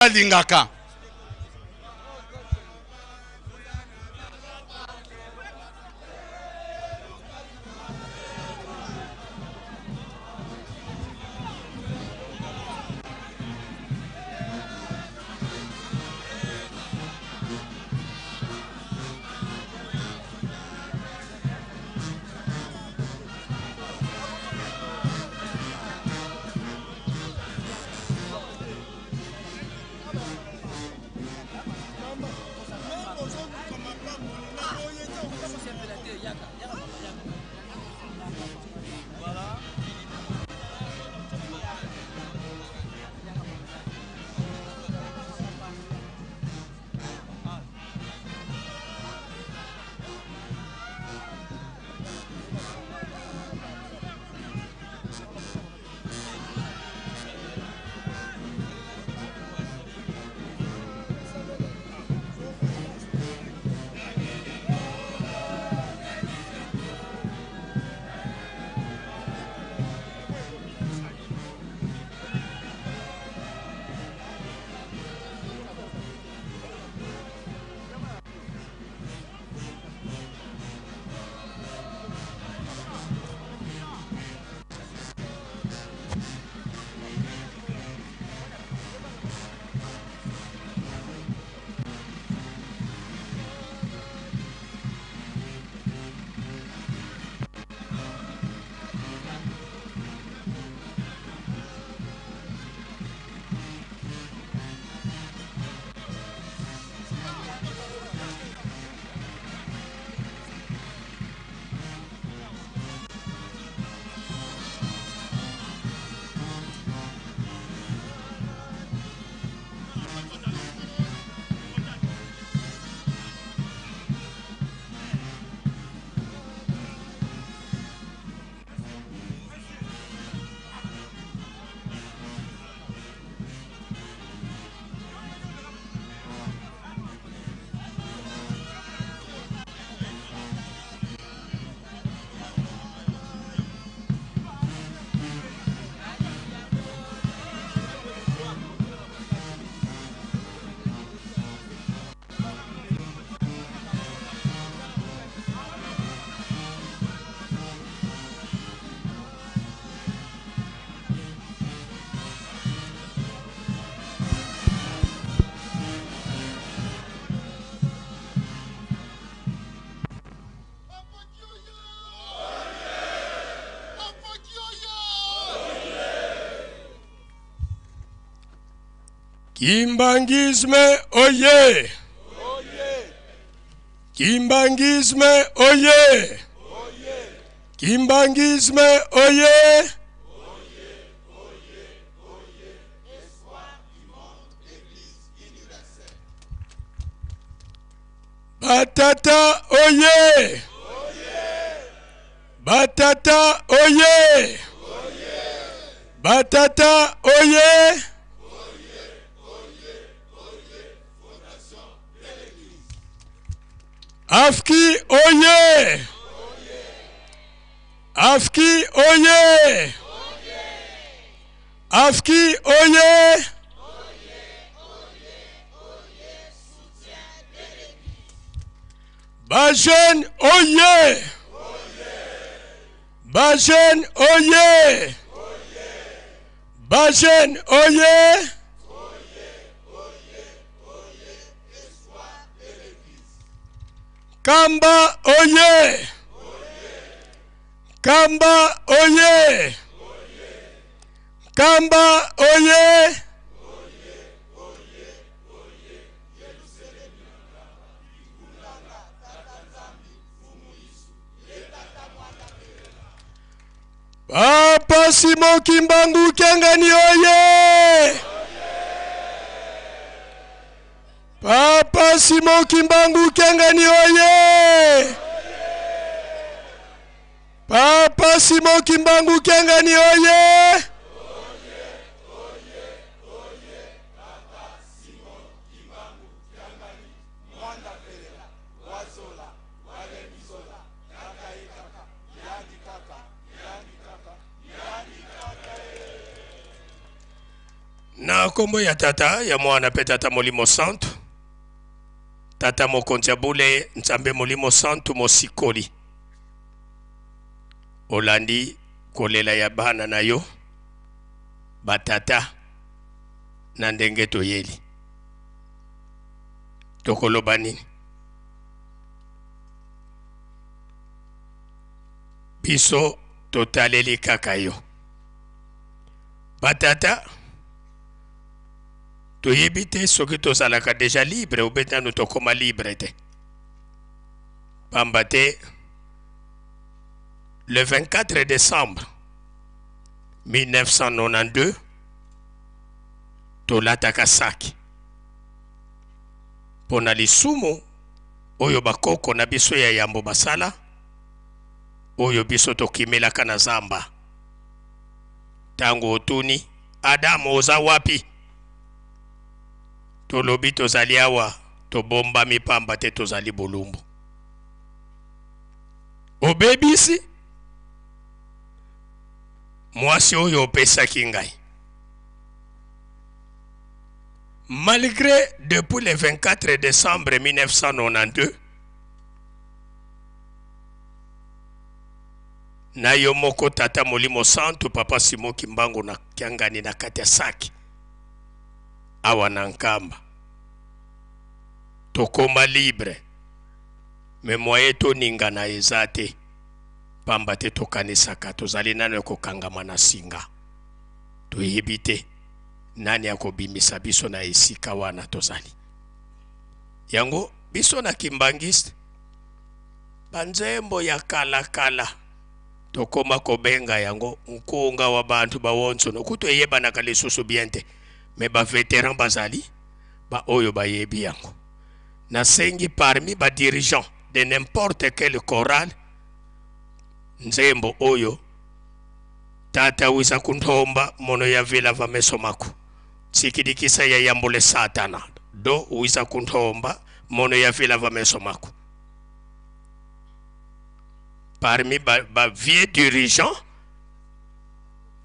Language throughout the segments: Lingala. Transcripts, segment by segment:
Alingaka. Kimbanguisme oye! Kimbanguisme oye! Kimbanguisme oye! Batata oye! Batata oye! Batata oye! Afki oye! Afki oye! Afki oye! Bajeune oye! Bajeune oye! Bajeune oye! Kamba oye! Kamba oye! Kamba oye! Papa Simon Kimbangu Kiangani oye! Papa Simon Kimbangu Kiangani oye! Papa Simon Kimbangu Kiangani oye! Na Na nkombo ya Tata, ya Mwana mpe Tata Molimo Santu, Tata Mokonzi ya bule, Nzambe Molimo Santu Mosikoli, olandi kolela ya bana na yo batata na ndenge toyeli, tokoloba nini? Biso totaleli kaka yo. Batata, toyebi te soki tozalaka deja libre obe nanu tokoma libre te, pamba te le 24 décembre 1992 tolataka saki mpo na lisumu oyo bakoko na biso ya yambo basala, oyo biso tokimelaka na zamba. Ntango otuni Adamu oza wapi, tolobi tozali awa, tobombami pamba te tozali bolumbu. Obebisi mwasi oyo opesaki ngai. Malgré depuis le 24 décembre 1992 na yo moko Tata Molimo Santu Papa Simon Kimbangu na Kiangani na kati ya saki awa na Nkamba tokoma libre, me moyen toningana eza te, pamba te tokanisaka tozali nano ya kokangama na singa, toyebi te nani akobimisa biso na esika wana tozali. Yango biso na Kimbanguiste banzembo ya kala kala tokoma kobenga yango nkunga wa bantu bawonsono, kutu eyebanaka lisusu bien te, me ba veteran bazali ba oyo bayebi yango. Nasengi parmi ba dirigeants de n'importe quelle chorale nzembo oyo tata wiza kuntomba mono ya vila va meso mako tsikidikisa ya yambule satana do wiza kuntomba mono ya vila va meso mako. Parmi ba, ba vieux dirigeants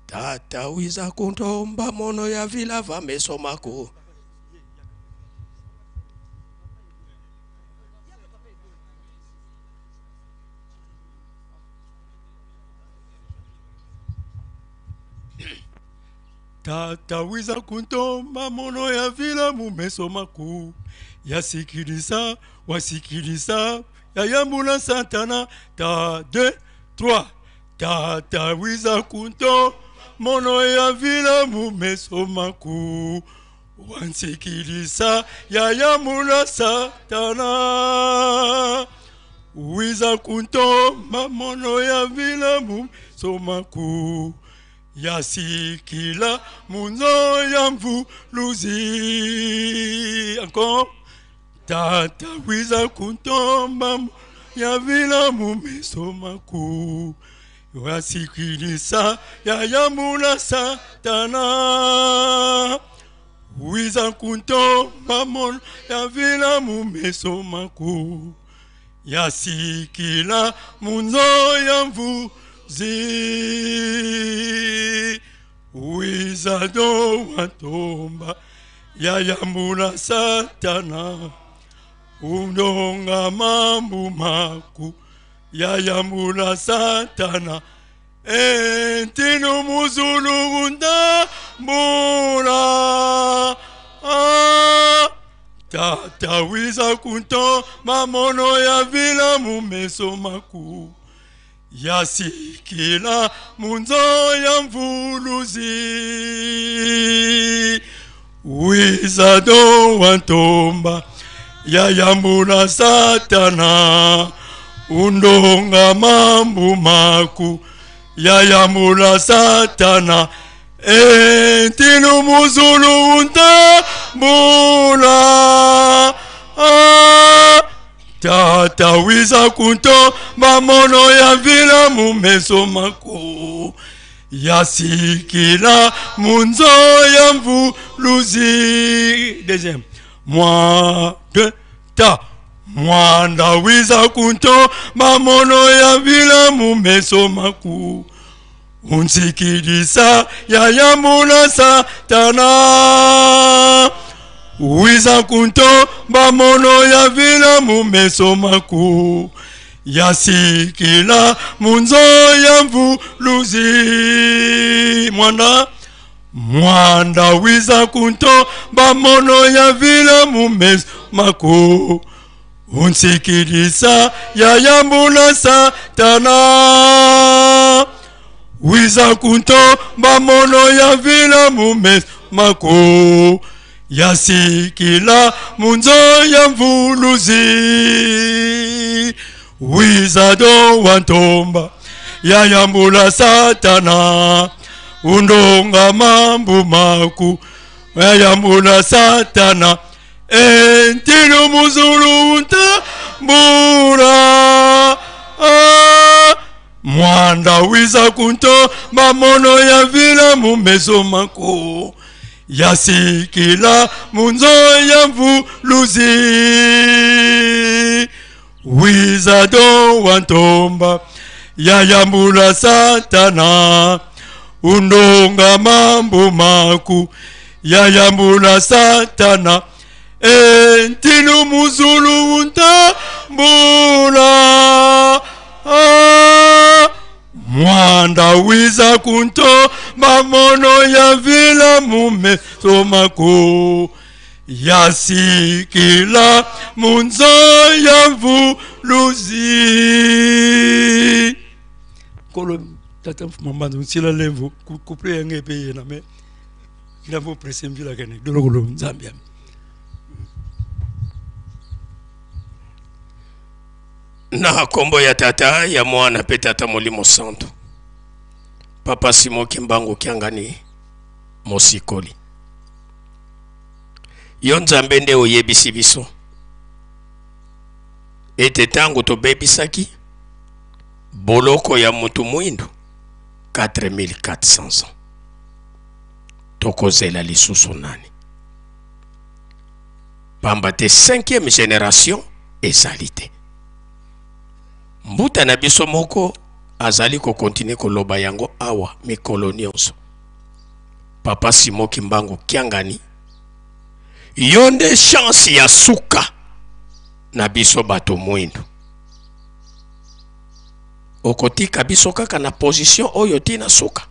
tata wiza kuntomba mono ya vila va meso mako. Tata wiza kuntomba mono ya vila mumeso maku yasikilisa wasikilisa yayambula satana ta 2 3 tata wiza kunto mono ya vila mumeso maku wansikilisa yayambula satana wiza kuntomba mono ya vila mumeso maku yasikila munzo ya mvuluzi. Encore tata wiza kuntomba ya vila mumeso maku yasikilisa yayambula satana wiza kuntomba mono ya vila mumeso maku yasikila munzo ya mvuluzi wiza do watomba yayambula satana undonga mambu maku yayambula satana entino muzulu undambula tata wiza kunto mamono ya vila mumeso maku yasikila munzo ya mvuluzi wiza do wantomba yayambula satana undonga mambu maku yayambula satana entino muzulu undambula tata wiza kunto mamono ya vila mumeso maku yasikila munzo ya mvuluzi. Deuxième moi deux ta mwanda wiza kunto mamono ya vila mumeso maku Unsikilisa yayambula satana wiza kunto bamono ya vila mumeso maku yasikila munzo ya mvuluzi mwana mwanda wiza kunto bamono ya vila mumeso maku unsikilisa yayambula satana wiza kunto bamono ya vila mumeso maku yasikila munzo ya mvuluzi wizado wa ntomba yayambula satana undonga mambu maku yayambula satana entilo muzulu untambula ah. Mwanda wiza kunto mamono ya vila mumeso mako yasikila munzo ya mvuluzi wizado wa ntomba yayambula satana undonga mambu maku yayambula satana entilo muzulu untambula ah. Mwanda wiza kunto mamono ya vila mumeso mako yasikila munzo ya mvuluzi nkolo tata mfuma mbanza nsila lemvu couple yange epe yena me kilambo presse mvila kene dolokolo nzambi yami. Na kombo ya Tata, ya Mwana pe Tata Molimo Santu. Papa Simon Kimbangu Kiangani mosikoli. Yo Nzambe nde oyebisi biso ete tango tobebisaki boloko ya mutu mwindu 4400 ans, tokozela lisusu nani? Pamba te 5e generation ezali te. Mbuta na biso moko azali ko continuer koloba yango awa mikolo nionso. Papa Simon Kimbangu Kiangani, yo nde chance ya suka na biso bato mwindu. Okotika biso kaka na position oyo ti na suka?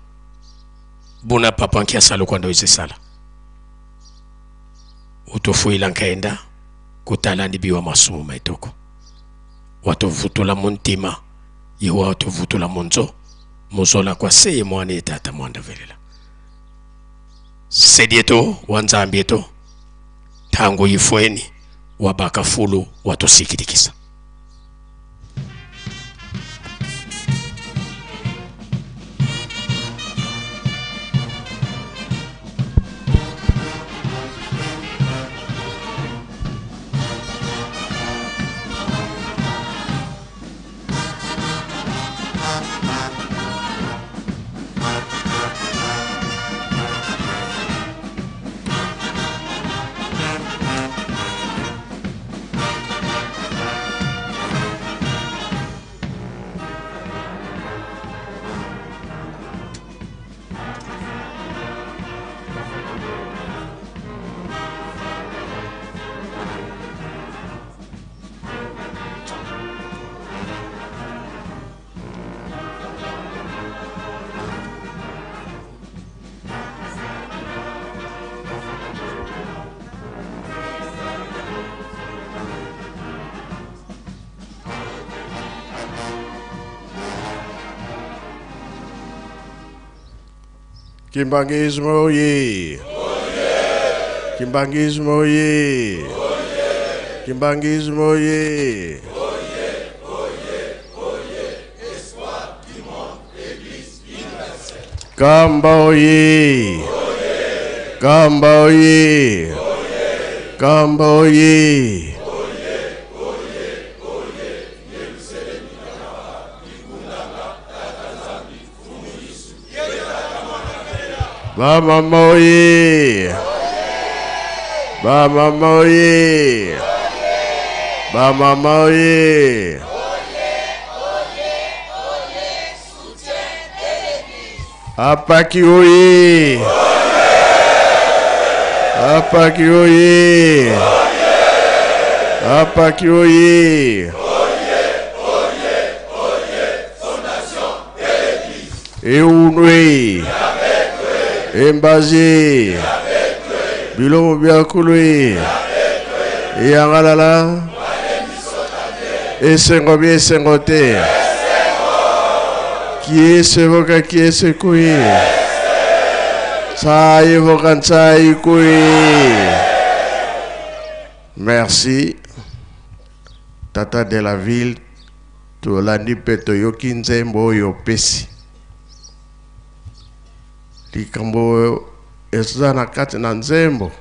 Buna Papa Nkiasa Lukwando Izesala. Utofuila nkaenda kutala ndi biwa masumu maitoko. Watovutula mu ntima, Yehowa watovutula mu nzo, muzola kwa seye mwana ye tata mwanda velela. Sedieto wa Nzambi eto, tango ifweni wa bakafulu watusikilikisa. Kimbanguisme oye! Kimbanguisme oye! Kimbanguisme oye! Kamba oye! Kamba oye! Kamba oye! Ba mama oye! Ba mama oye! Ba mama oye! Apaki oye! Apaki oye! Apaki oye! Eunwe! Embaze! Biloko bya kulu! Eyangalala! Esengo bi esengo te! Kiese voka kiese kui! Tsai voka tsai kui! Merci. Tata de la ville, tolandi mpe toyoki nzembo oyo opesi. Likambo oyo eza na kati na nzembo,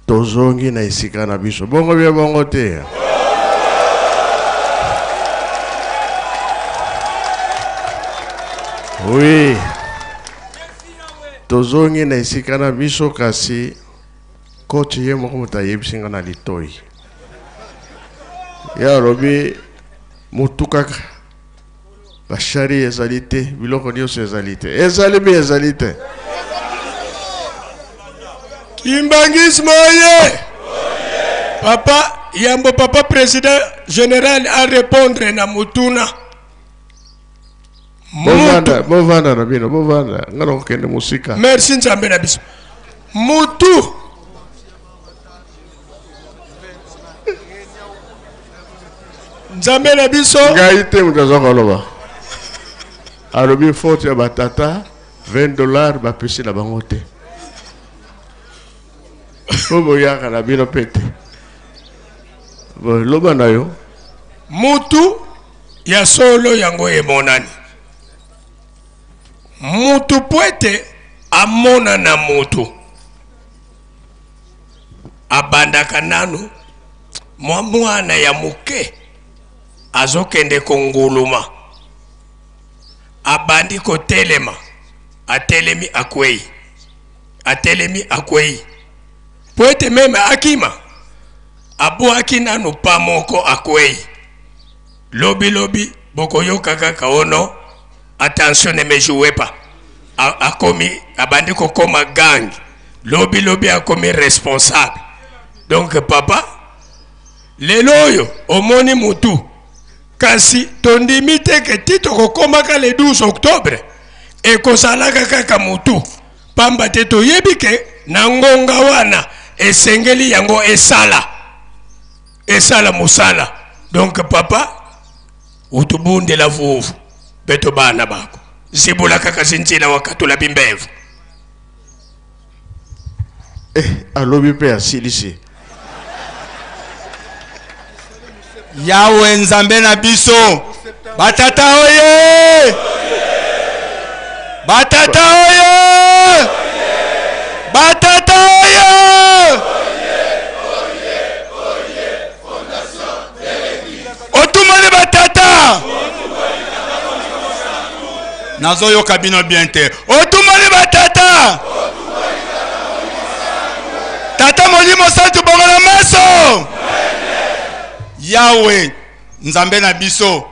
tozongi na esika na biso. Bongo bie bongo te. Oui. Tozongi na esika na biso kasi coach ye moko moto ayebisi nga na litoi. Ye alobi motu kaka bashari ezali te, biloko nyonso ezali te. Ezali bi ezali te. Kimbanguisme oye! Papa yambo papa président général a répondre na mutuna. Bovanda, bovanda na bino, bovanda. Nga nakokende mosika. Merci Nzambe na biso. Mutu Nzambe na biso. Ngai te moto aza koloba. Alobi faute ya batata 20 dollars bapesi na bango te. Po boyaka na bino pe te. Bo loba na yo. Mutu ya solo yango emonani. Mutu po ete amonana mutu. Abandaka nanu mwa mwana ya moke azokende konguluma, abandi kotelema, atelemi akwei, atelemi akwei, po ete meme akima, abwaki nanu pa moko akwei. Lobi lobi bokoyoka kaka ono attention ne me jouez pas. Akomi, abandi kokoma gang. Lobi lobi akomi responsable. Donc papa, lelo oyo omoni mutu, kasi tondimi te ke ti tokokomaka le 12 octobre ekozalaka kaka mutu, pamba te toyebi ke na ngonga wana esengeli yango esala, esala mosala. Donc papa, utubundela vuvu beto bana bako zibula kaka zinzila wakatula bimbevu. Alobi pe asilisi. Yawe Nzambe na biso, batata oye, batata oye, batata oye. Otumani batata, nazoyoka bino bien te. Otumani batata, tata molimo santu bongo na maso. Yawe Nzambe na biso,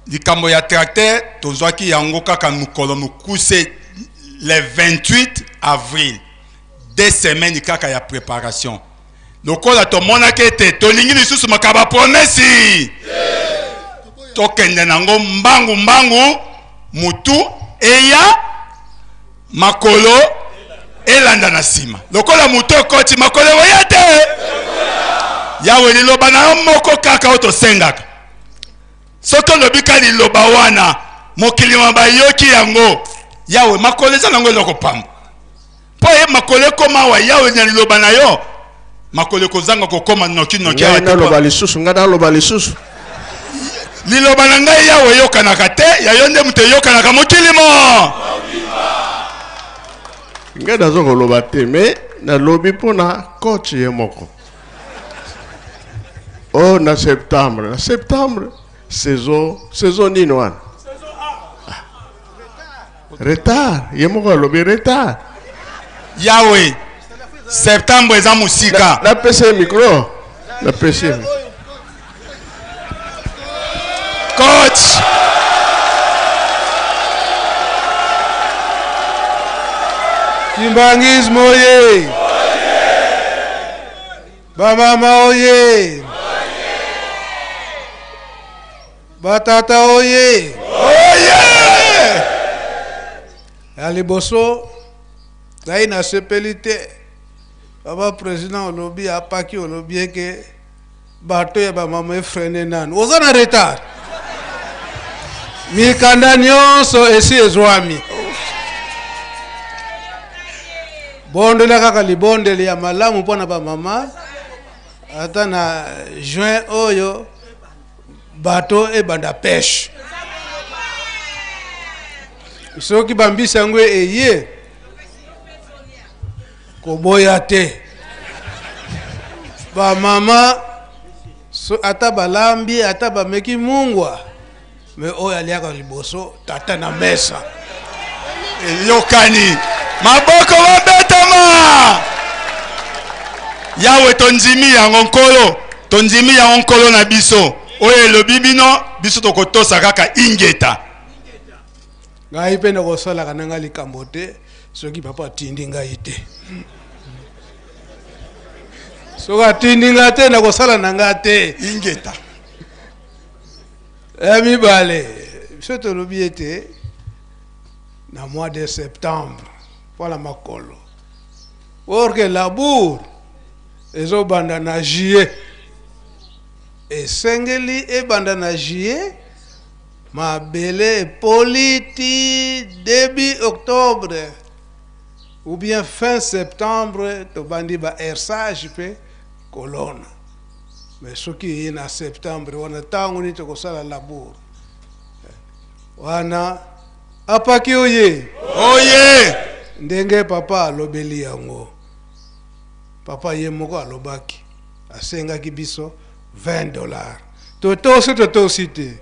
likambo ya tracteur tozwaki yango kaka mokolo mokuse le 28 avril, 2 semaines kaka ya préparation. Lokola tomonaki ete tolingi lisusu makaba promesi, tokende nango mbangu mbangu, mutu eya makolo elanda na nsima. Lokola mutu ekoti makolo ekoya te. Yawe, liloba na yo moko kaka oyo tosengaka. Soki olobi ka liloba wana, mokili ma bayoki yango. Yawe, makolo eza nango eloko pamba. Po ye makolo ekoma wa Yawe na liloba na yo, makolo ekozanga kokoma noki noki awa Ngai te po naloba lisusu, ngai naloba lisusu. Liloba na ngai Yawe eyokanaka te, ya yo nde moto eyokanaka mokili mo. Ngai nazo koloba te, mais nalobi mpona coach ye moko. Oh, na septembre, na septembre, saison, saison nini wana? Retard, ye moko alobi retard. Yawe, septembre eza mosika. Napesi ye micro, napesi ye micro. Coach. Kimbanguisme oye! Bamama oye! Batata oye! Oye! Ya liboso ngai nasepeli te papa president olobi apaki olobi eke bato ya bamama efrene nanu oza na retard mikanda nyonso esi ezwami bondela kaka libondeli ya malamu mpo na bamama ata na juin oyo bato ebanda peshe soki bambisi yango eye koboya te bamama so, ata balambi ata bameki mungwa me oyo aliaka liboso tata na mesa Eyokani. Maboko babetama. Yawe tondimi yango Nkolo, tondimi yango Nkolo na biso. Oyo elobi bino, biso tokotosa kaka ingeta. Ngai mpe nakosalaka na ngai likambo te soki papa atindi ngai te. Soki atindi ngai te nakosala na ngai te. Ingeta. Ya mibale, biso tolobi ete na mois de septembre mpo na makolo or que labour ezobanda na juillet, esengeli ebanda na juillet, mabele epoli ti début octobre ou bien fin septembre tobandi ba hersage mpe kolona. Mais soki eye na septembre wana ntango nini tokosala labour wana? Apaki oye oye ndenge papa alobeli yango, papa ye moko alobaki, asengaki biso 20 dollars. Totosi totosi te?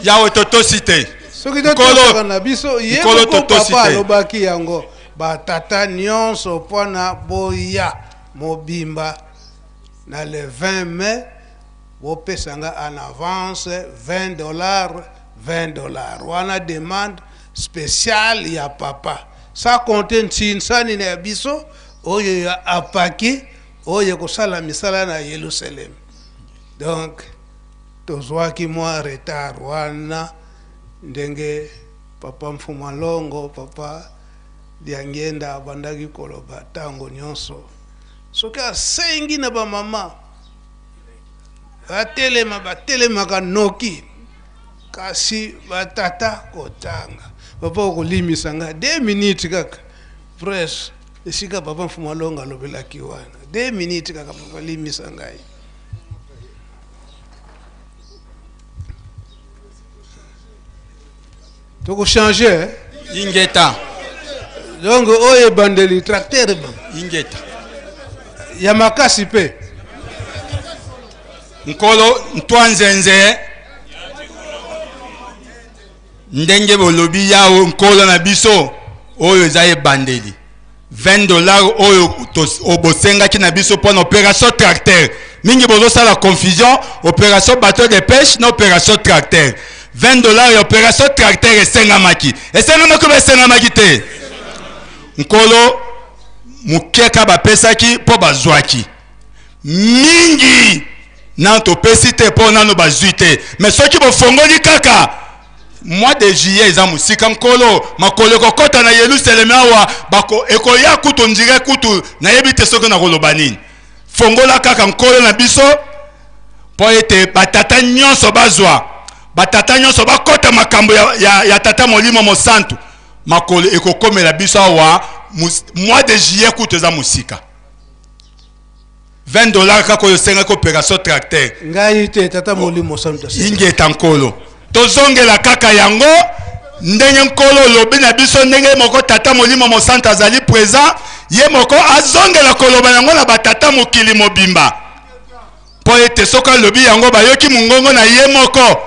Yawe totosi te. Soki totosaka na biso ye moko papa alobaki yango, batata nyonso mpona boya mobimba na le 20 mai bopesa nga en avance 20 dollars, 20 dollars wana demande spéciale ya papa, sa compte nsinsani na ya biso oyo ya apaki oyo ekosala misala na Yerusalem. Donc tozwaki mwa retard wana ndenge papa Mfuma Longo, papa Diangenda abandaki koloba ntango nyonso, soki asengi na bamama batelema, batelemaka noki, kasi batata kotanga. Papa okolimisa nga 2 minutes kaka presse esika papa Mfuma Longo alobelaki wana, 2 minutes kaka papa, limisa ngai. Tokochange. Ingeta. Donc oyo ebandeli tracteur ba Ingeta. ya makasi mpe Nkolo ntwa nzenze ndenge bolobi Yawe Nkolo na biso, oyo eza ebandeli 20 dollars oyo bosengaki na biso mpo na opération tracteur. Mingi bozosala confusion opération bateau de pêche na opération tracteur. 20 dollars ya opération tracteur esengamaki, esengamaki oyo esengamaki te Nkolo, mokeka bapesaki mpo bazwaki mingi, nano topesi te mpo nano bazwi te. Mais soki bofongoli kaka mois de juillet eza mosika Nkolo, makolo ekokɔta na Yelusalemi awa bako ekoya kutu ndire kutu nayebi te soki nakoloba nini. Fongola kaka Nkolo na biso mpo ete batata nyonso bazwa, batata nyonso bakɔta makambo ya, ya, ya tata Molimo Mosantu. Makolo ekokomela biso awa mois de juillet kutu eza mosika. 20 dollars kaka oyo osengaki opération tracteur. Ngai te, tata Molimo Santu. Ingeta Nkolo, tozongela kaka yango ndenge Nkolo olobi na biso, ndenge moko tata Molimo Mosantu azali présent, ye moko azongela koloba yango na batata mokili mobimba, mpo ete soki alobi yango bayoki mongongo na ye moko,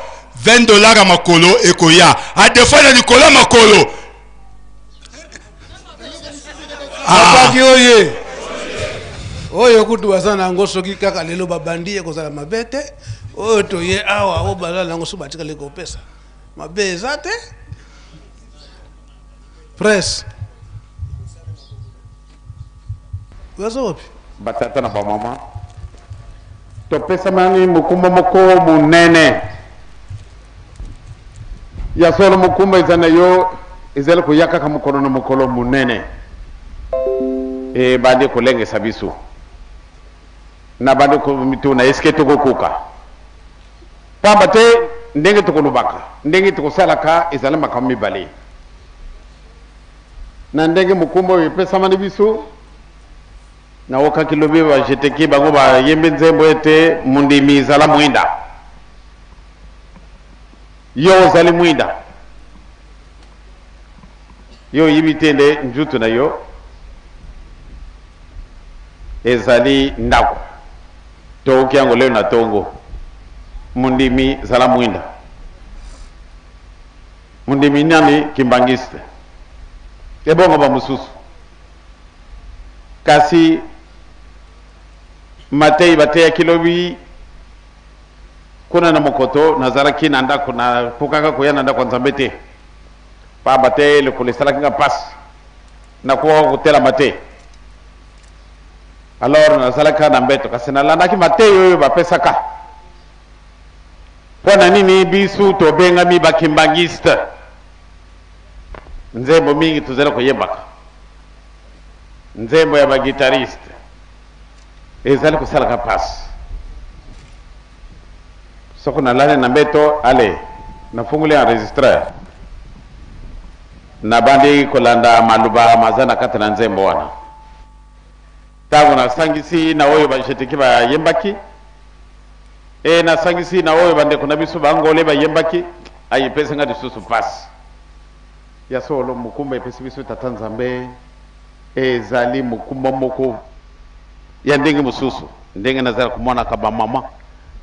20 dollars ya makolo ekoya adefoi na likolo ya makolo. Apaki oye oyo kutu baza na yango, soki kaka lelo babandi ekozala mabe te. Oyo toye awa oyo baza na yango, so batikali kopesa mabe eza te. Presse. Baza wapi? Batata na bamama, topesamani mokumba moko monene ya solo. Mokumba eza na yo ezali koya kaka mokolo na mokolo monene ebandi kolengesa biso na bandi komituna eske tokokoka, pamba te ndenge tokolobaka, ndenge tokosalaka ezali makambo mibale. Na ndenge mokumba oyo epesamani biso, nawokaki lobi bajeteki bango bayembi nzembo ete mondimi ezala mwinda. Yo ozali mwinda, yo oyibi te nde njutu na yo ezali ndako. Tokoki yango lelo na tongo. Mondimi zala mwinda. Mondimi nani? Kimbangiste ebongo bamosusu. Kasi matei bateyaki lobi kuna na mokoto, nazalaki na ndako, nakokaka koya na ndako ya Nzambe te, pamba te lokolo esalaki nga mpasi, nakokaka kotelama te. Alors nazalaki kaka na mbeto, kasi nalandaki mateyi oyo bapesaka. Mpo na nini bisu tobengami bakimbangiste? Nzembo mingi tozali koyembaka, nzembo ya bagitariste, ezali kosalaka mpasi. Soko nalali na mbeto, ale nafungoli enregistreur, nabandi kolanda maloba maza na kati na nzembo wana. Ntango nasangisi na oyo bajeteki bayembaki, e nasangisi na oyo bandeko na biso bangole bayembaki, ayi epesi nga lisusu mpasi. Ya solo, mokumba epesi biso Tata Nzambe ezali mokumba moko ya ndenge mosusu. Ndenge nazala komonaka bamama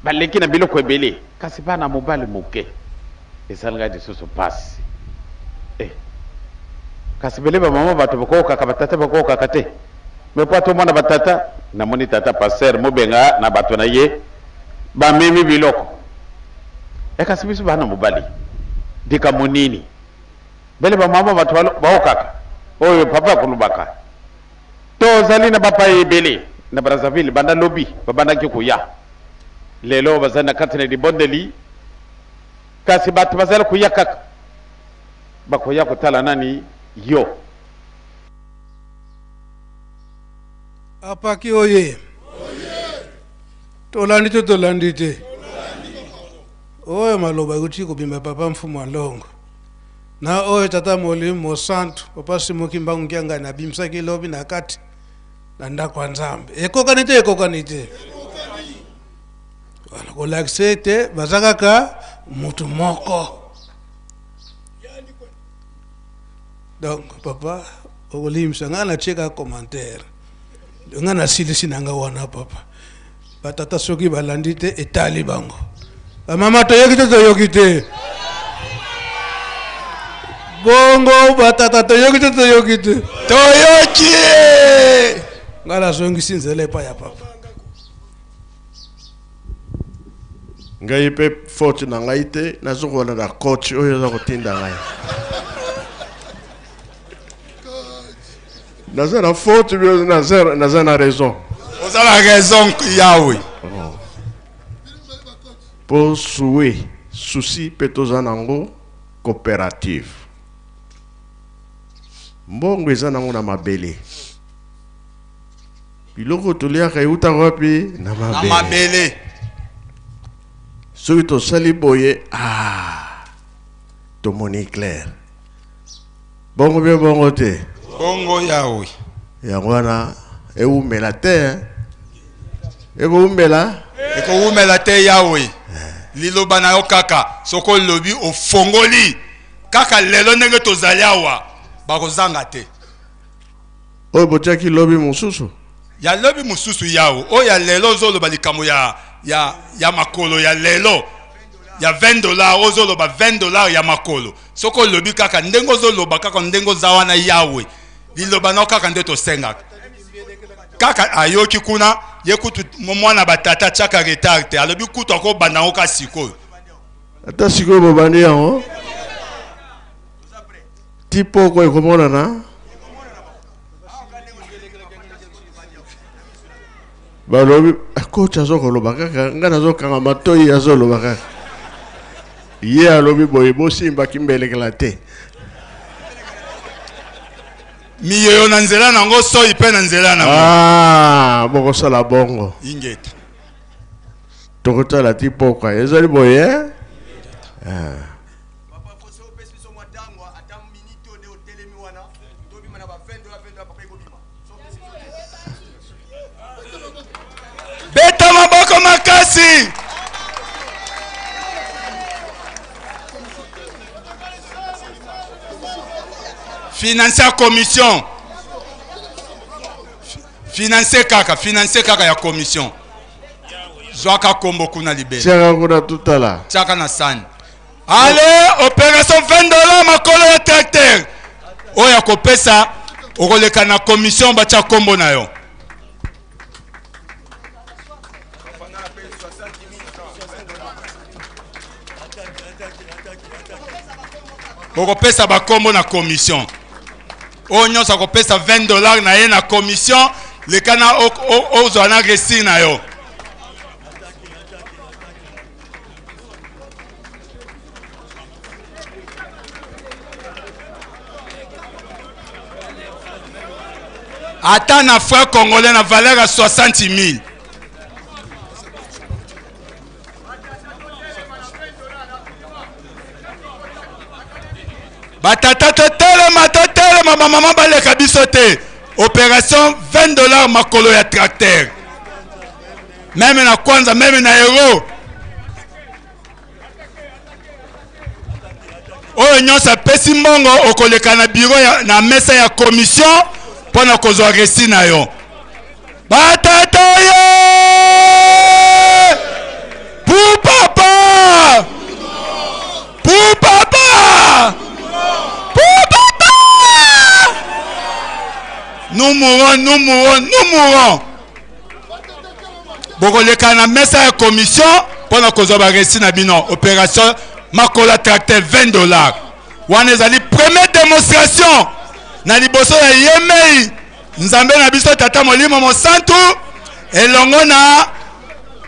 baleki na biloko ebele, kasi bana mobali moke, esali ngai lisusu mpasi. Kasi bele bamama bato bakokaka, batata bakokaka te. Me po atomona batata, namoni tata pasteur mobenga na bato na ye bamemi biloko. Kasi biso bana mobali likambo nini? Bele bamama bato baokaka oyo papa akolobaka. Tozali na bapaya ebele na Brazzaville, banda lobi babandaki koya, lelo bazali na kati na libondeli, kasi bato bazali koya kaka, bakoya kotala nani? Yo. Apaki oye. Tolandi te, tolandi te. Oyo maloba ekuti kobima papa Mfumu Alongo na oyo tata Molimo Mosantu papa Simoki Mbangu Kiangani abimisaki lobi na kati na ndako ya Nzambe. Ekokani te, ekokani te. Wana kolakisa ete baza kaka mutu moko. Donc papa okolimisa ngai, natie kaka commentaire, ngai nasilisi na ngai wana. Papa, batata soki balandi te, etali bango. Bamama toyoki te, toyoki te. Bongo batata toyoki te, toyoki te. Toyoki. Ngai nazongisi nzela epai ya papa. Ngai mpe faute na ngai te, nazokolanda coach oyo aza kotinda ngai. Naza na faute, naza na raison. Oza na raison, Yawe. Mpo sue susi mpe toza nango coopérative, mbongo eza nango na mabele, biloko toliaka eutaka wapi? Na mabele. Mabele. Soki tosali boye, tomoni clair. Bongo mpe bongo te? Bongo, Yawe. Yango wana ewumela te, ekowumela. Ekowumela te, Yawe. Liloba na yo kaka, soki olobi, ofongoli kaka lelo ndenge tozali awa, bakozanga te. Oyo botiaki lobi mosusu? Ya lobi mosusu, Yawe. Oyo ya lelo ozoloba likambo ya makolo ya lelo ya 20 $. Ozoloba 20 $ ya makolo. Soki olobi kaka ndenge ozoloba, kaka ndenge oza wana, Yawe, liloba na kaka nde tosengaka. Kaka ayoki kuna ye kutu mwana batata atiaka retard te, alobi kutu akobanda yango ka sikoyo. Ata sikoyo bobandi yango ti poko ekomonana. Balobi ah, coach azokoloba kaka ngai nazokanga matoi azoloba kaka. Ye alobi boye bosimba kimbelekela te. Miyoyo na nzela nango soyi mpe na nzela nango. Ah, bokosala bongo. Ingeta. Tokotala ti pokwa ezali boye eh? Ah. Beta maboko makasi. Financer commission. Financer kaka, financer kaka ya commission. Zwaka kombo kuna libela. Tiaka kuna tutala. Tiaka na sani. Allez, opération 20 dollars makolo ya tracteur. Oyo akopesa okoleka na commission batia kombo na yo. Bokopesa bakombo na commission. Oyo nyonso akopesa 20 dollars na ye na commission, leka na ozwa na reçu na yo. Ata na franc congolais na valeur ya 60 000. Batata totelema, totelema, bamama baleka biso te. Opération 20 dollars makolo ya tracteur. Meme na kwanza, meme na euro. Oyo nyonso apesi mbongo okoleka na bureau ya, na mesa ya commission mpo na kozwa reçu na yo. Batata ye pour papa, pour papa, pour papa. Nous mourons, nous mourons, nous mourons. Bokoleka na mesa ya commission mpo na kozwa ba reçu na bino. Opération makola tracteur 20 dollars. Wana ezali première démonstration na liboso ya yemei Nzambe na biso Tata Molimo Mosantu elongo na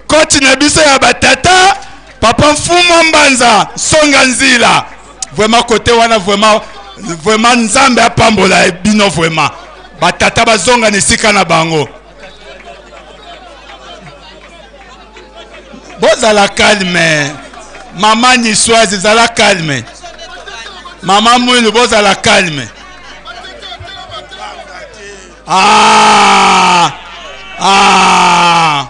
coach na biso ya batata Papa Mfumu Mbanza Songa Nzila. Vraiment côté wana vraiment vraiment Nzambe apambola bino vraiment. Batata bazonga na esika na bango. Bozala calme. Mama Niçoise zala calme. Mama Mwilu bozala calme. Ah! Ah!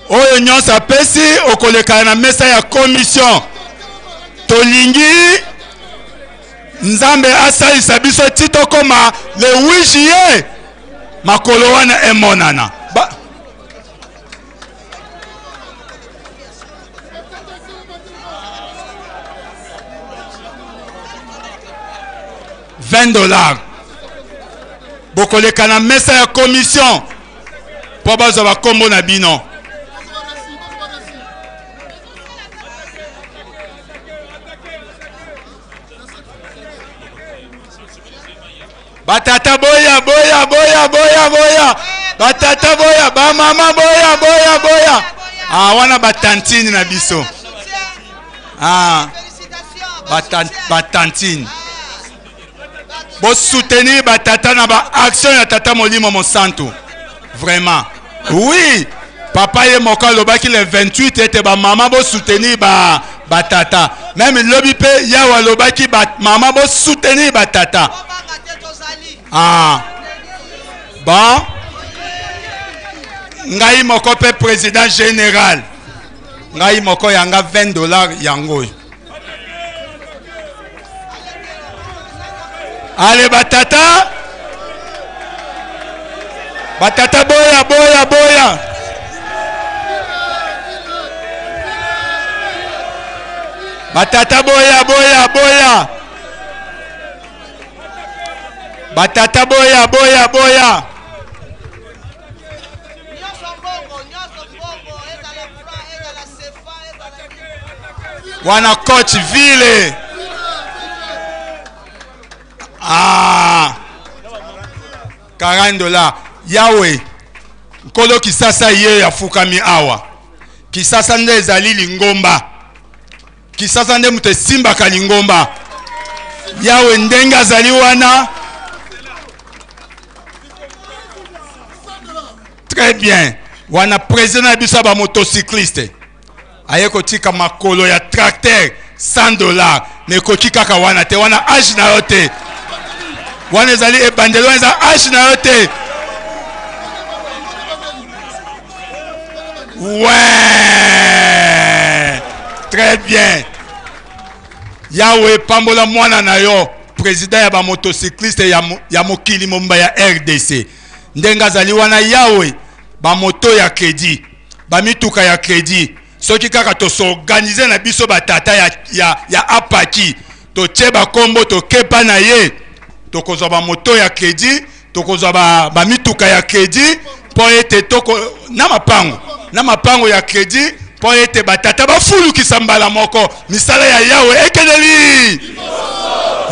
Oyo nyonso apesi okoleka na mesa ya commission. Tolingi Nzambe asalisa biso ti tokoma le 8 juillet makolo wana emonana. Ba vingt dollars bokoleka na mesa ya commission mpo bazwa bakombo na bino. Batata boya boya boya boya boya, batata boya, ba mama boya boya boya. Ah, wana batantine na biso. Ah, batantine. Bo soutenir batata na ba action ya tata Molimo Mosantu. Vraiment. Oui, papa ye moko alobaki le 28 ete ba mama bo soutenir ba batata. Même lobi pe yawe alobaki ba mama bo soutenir batata. Ah. Bon. Ngai moko pe président général. Ngai moko yanga 20 dollars yango. Ale batata. Batata boya boya boya. Batata boya boya boya. Batata boya boya boya. Wana coach vile. 40 dollars. Yawe Nkolo Kisasa ye afukami awa. Kisasa nde ezali lingomba. Kisasa nde moto esimbaka lingomba. Yawe ndenge azali wana. Très bien. Wana président na biso ya ba motocycliste aye kotika makolo ya tracteur 100 dollars, mais ekoki kaka wana te, wana age na yo te, wana ezali ebandeli, wana eza age na yo te. Ouais, très bien. Yahweh pambola mwana na yo président ya ba motocycliste ya mokili momba ya RDC. Ndenge azali wana Yahweh, ba moto ya crédit, ba mituka ya crédit, soki kaka tosorganize na biso ba tata ya apaki, totie ba kombo, tokepa na ye, tokozwa ba moto ya crédit, tokozwa ba mituka ya crédit mpo ete toko na mapango, na mapango ya crédit mpo ete ba tata bafulukisa mbala moko misala ya Yahweh ekeleli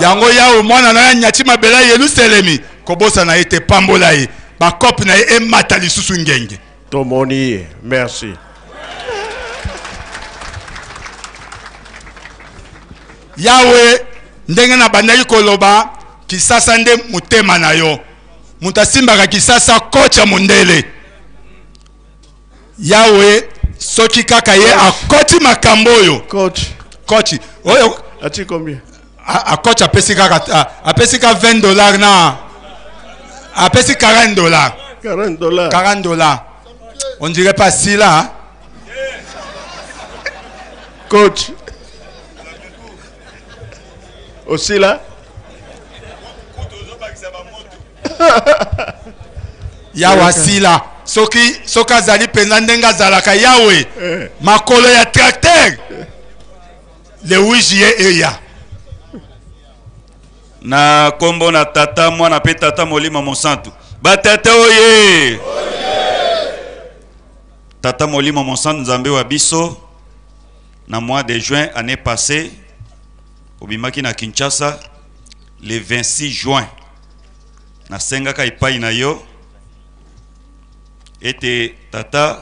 yango. Yahweh mwana na ya nyati mabela Yelusalemi, kobosana ete pambola ye, bakope na ye emata lisusu ngenge. Tomoni ye, merci. Yahweh ndenge na bandaki koloba, Kisasa nde motema na yo. Moto asimbaka Kisasa kocha mondele. Yahweh soki kaka ye akoti makambo oyo. Coach. Coach. Oyo ati combien? A coach apesi kaka, apesi ka vingt dollars na apesi quarante dollars. Quarante dollars. Quarante dollars. On dirait pas si là, hein? Coach. Aussi là? Yawe asila. Soki, soki azali mpenza ndenge azalaka Yawe, makolo ya tracteur le 8 juillet eya. Na kombo na tata mwana pe tata molimo mosantu. Ba tata oye! Tata molimo mosantu Nzambe wa biso na mois de juin année passée obimaki na Kinshasa le 26 juin. Nasengaka epai na yo ete tata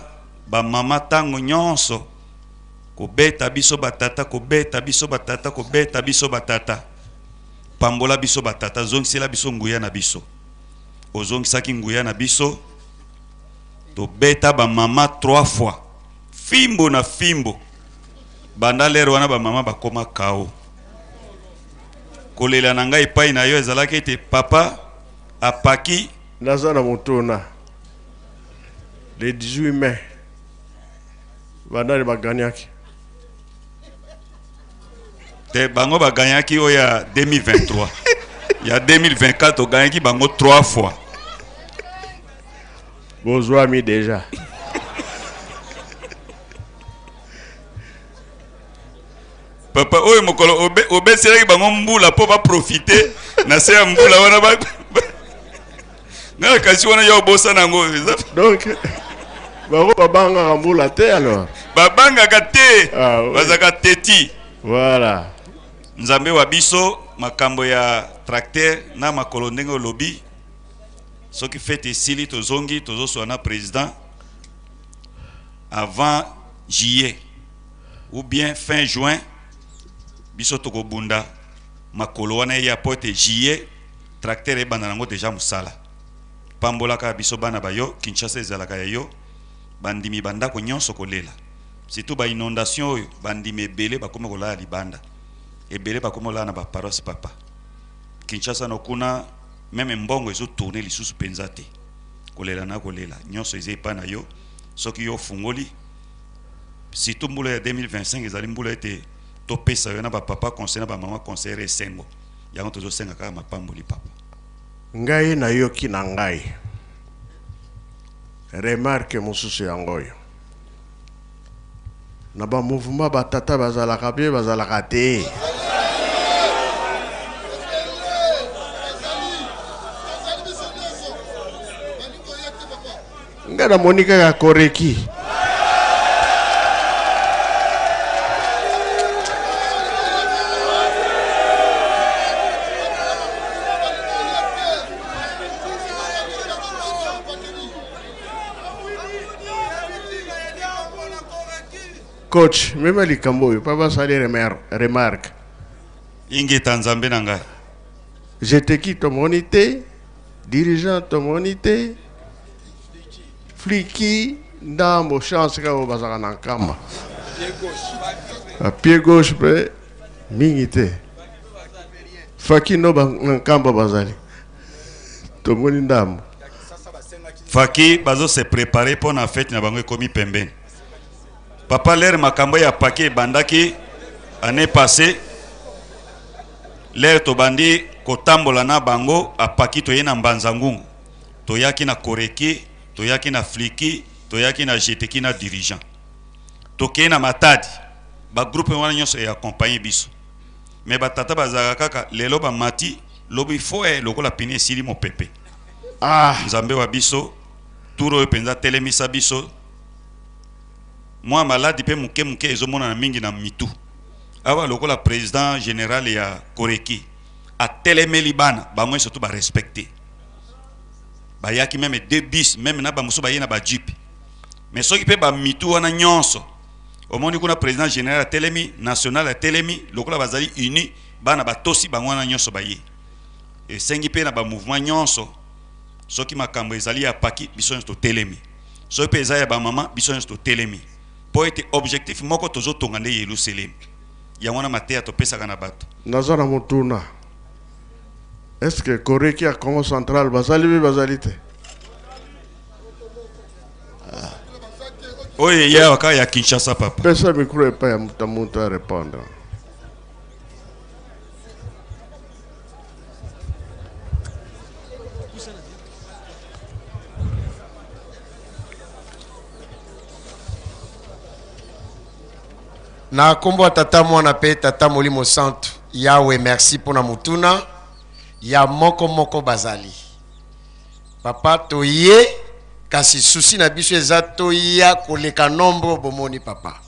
ba mama tango nyonso kobeta biso batata, kobeta biso batata, kobeta biso batata, pambola biso batata, zongisela biso nguya na biso. Ozongisaki nguya na biso, tobeta ba mama 3 fois fimbo na fimbo. Banda lero wana ba mama bakoma kao. Kolela na ngai epai na yo ezalaki ete papa apaki. Naza na motuna le 18 mai bandani baganyaki te, bango baganyaki oyo ya 2023 ya 2024 oganyaki bango 3 fois. Bozwami déjà. Papa oyo mokolo obeselaki bango mbula po ba profiter na se ya mbula wana ba, ba, nga kasi wana ya obosana yango eza. Donc bango babangaka mbula te alors. Babangaka te. Ah, oui. Bazaka teti. Voilà. Nzambe wa biso makambo ya tracteur na makolo ndenge olobi soki fête esili tozongi tozoswa na président avant juillet ou bien fin juin biso tokobunda makolo wana ya pote juillet tracteur ebanda nango déjà musala. Pambolaka biso bana bayo Kinshasa ezalaka ya yo bandimi bandako nyonso kolela surtout ba inondation oyo bandimi ebele bakoma kolala libanda ebele bakoma kolala na ba paroisse papa Kinshasa no kuna même mbongo ezo tourner lisusu penza te kolela na kolela nyonso eza epa na yo soki yo fungoli surtout mbula ya 2025 ezali mbula ete topesa yo na ba papa conseil na ba mama conseillère esengo yango tozosenga kaka mapamboli papa. Ngai nayoki na ngai remarque mosusu yango oyo na ba mouvement ba tata bazalaka bien bazalaka te. Nga namoni kaka koreki. Coach, mema likambo oyo papa asali remarque. Ingeta Nzambe na ngai. Jeteki tomoni te, dirigeant tomoni te, fliki ndambo chance kaka oyo bazalaka na nkamba. Ba pied gauche pe mingi te. Faki no ba na nkamba bazali. Tomoni ndambo. Faki bazo se preparer mpo na fete na bango ekomi pembeni. Papa lere makambo ya paquet ebandaki année passée lere tobandi kotambola na bango apaki toye na Mbanza Ngungu toyaki na Koreki toyaki na Fliki toyaki na Jeteki na dirigeant tokei na Matadi ba groupe wana nyonso e accompagner biso mais ba tata bazalaka kaka lelo bamati lobi foe lokola pine esili mopepe. Nzambe wa biso tour oyo mpenza telemisa biso. Mwa maladi pe moke moke ezomonana mingi na mitu awa lokola president general ya Koreki atelemeli bana bango nyonso tu ba respecter bayaki meme deux bus meme na ba mosusu baye na ba jeep mais soki pe ba mitu wana nyonso omoni kuna president general atelemi national atelemi lokola bazali uni bana batosi bango wana nyonso baye esengi pe na ba mouvement nyonso soki makambo ezali ya paki biso nyonso totelemi soki mpe eza ya ba mama biso nyonso totelemi mpo ete objectif moko tozotonga nde Yelusalemi. Yango wana mateya topesaka na bato. Naza na motuna, est ce que Koreki ya Congo central bazali mpe bazali te? Oyo eye awa kaka ya Kinshasa papa. Pesa micro epai ya moto moto a répondre. Na kombo ya Tata, Mwana pe Tata Molimo Santu, Yahweh merci pona motuna ya moko moko bazali. Papa toye kasi souci na biso eza toya koleka nombre bomoni papa.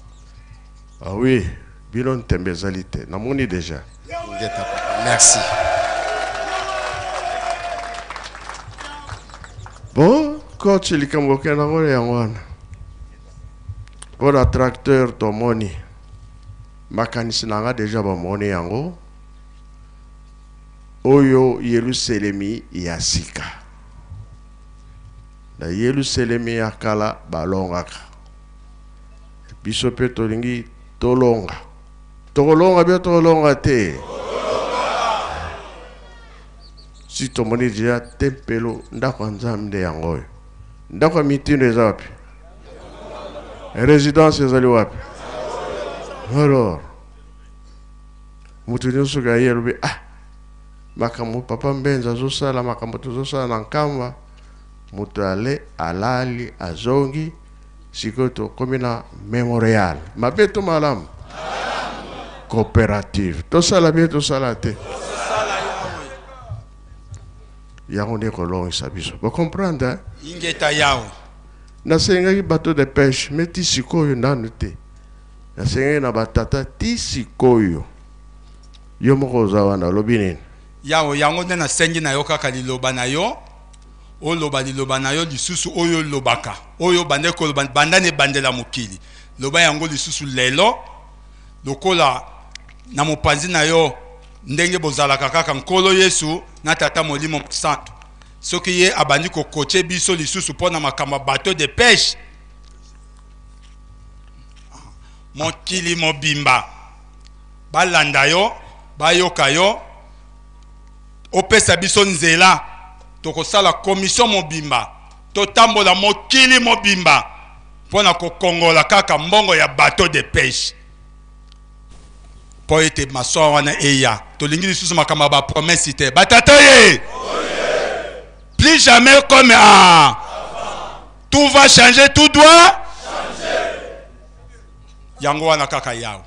Ah oui, bino ntembe ezali te. Namoni deja. Ingeta papa. Merci. Bon, coach likambo okenda yango yango wana. Mpo na tracteur tomoni makanisi na nga deja bamoni yango oyo Yelusalemi ya sika. Na Yelusalemi ya kala balongaka. Biso mpe tolingi tolonga. Tokolonga bien tokolonga te? Si tomoni deja tempelo ndako ya Nzambe nde yango oyo. Ndako ya mitindo eza wapi? Residence ezali wapi? Alors moto nyonso soki aye alobi ah makambo papa Mbenza azosala makambo tozosala na Nkamba, moto ale alali azongi sikoyo tokomi na memorial. Mabe to malamu? Coopérative. Tosala bien tosala te. Yango nde kolongisa biso. Bo comprendre hein? Ingeta Yawe. Nasengaki bateau de pêche mais ti sikoyo nanu te. Nasengaki na ba tata ti sikoyo. Yo moko oza wana olobi nini? Yawe, yango nde nasengi na yo kaka liloba na yo, oloba liloba na yo lisusu oyo olobaka, oyo obandaki koloba banda na ebandeli ya mokili. Loba yango lisusu lelo, lokola na mopanzi na yo ndenge bozalaka kaka Nkolo Yesu na Tata Molimo Mosantu. Soki ye abandi ko coacher biso lisusu mpo na makambo ya bateau de pêche, mokili mobimba balanda yo, bayoka yo, opesa biso nzela, tokosala commission mobimba, totambola mokili mobimba mpo na kokongola kaka mbongo ya bateau de pêche. Mpo ete masuwa wana eya. Tolingi lisusu makambo ya ba promesse te. Ba tata ye! Plus jamais comme ah. Tout va changer, tout doit changer. Yango wana kaka yawe.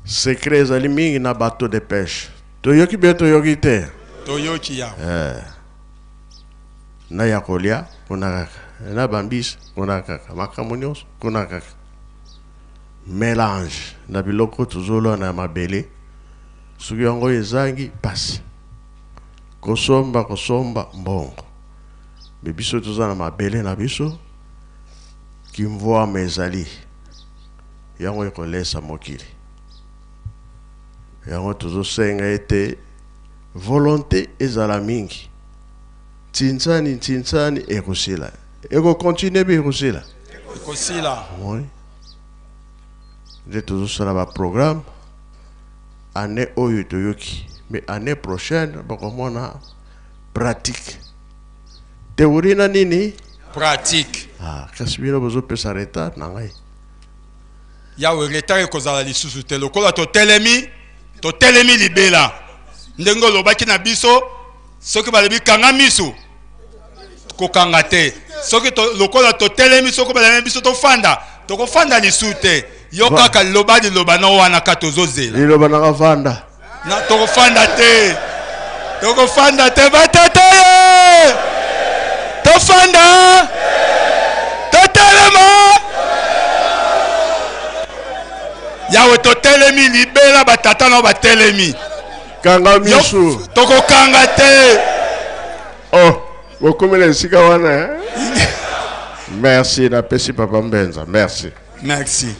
Secret ezali mingi na bateau de pêche. Toyoki bien toyoki te? Toyoki yawe. Na ya kolia kuna kaka, na bambisi kuna kaka, makambo nyonso kuna kaka. Melange na biloko tozolona ya mabele, soki yango ezangi pasi. Kosomba kosomba mbongo. Mais biso toza na mabele na biso. Kimvuama ezali yango ekolesa mokili. Yango tozosenga ete volonte ezala mingi. Ntsinsani ntsinsani ekosila. Ekokontinue mpe ekosila. Ekosila. Oui. Nde tozosala ba programme année oyo toyoki, mais année prochaine bakomona pratique. Théorie na nini? Pratique. Ah, kasi bino bozopesa retard na ngai. Yawe, retard ekozala lisusu te lokola totelemi, totelemi libela. Ndenge olobaki na biso, soki balobi kanga miso, kokanga te. Soki to, lokola totelemi, soki balobi biso tofanda, tokofanda lisusu te. Yo kaka loba liloba na wana ka tozozela. Liloba na kafanda. Na tokofanda te. Tokofanda te batata ye. Tofanda. Totelema. Yawe totelemi libela batata na batelemi. Kanga misu. Tokokanga te. Oh, bokomi na esika wana eh? Merci, napesi papa Mbenza. Merci. Merci.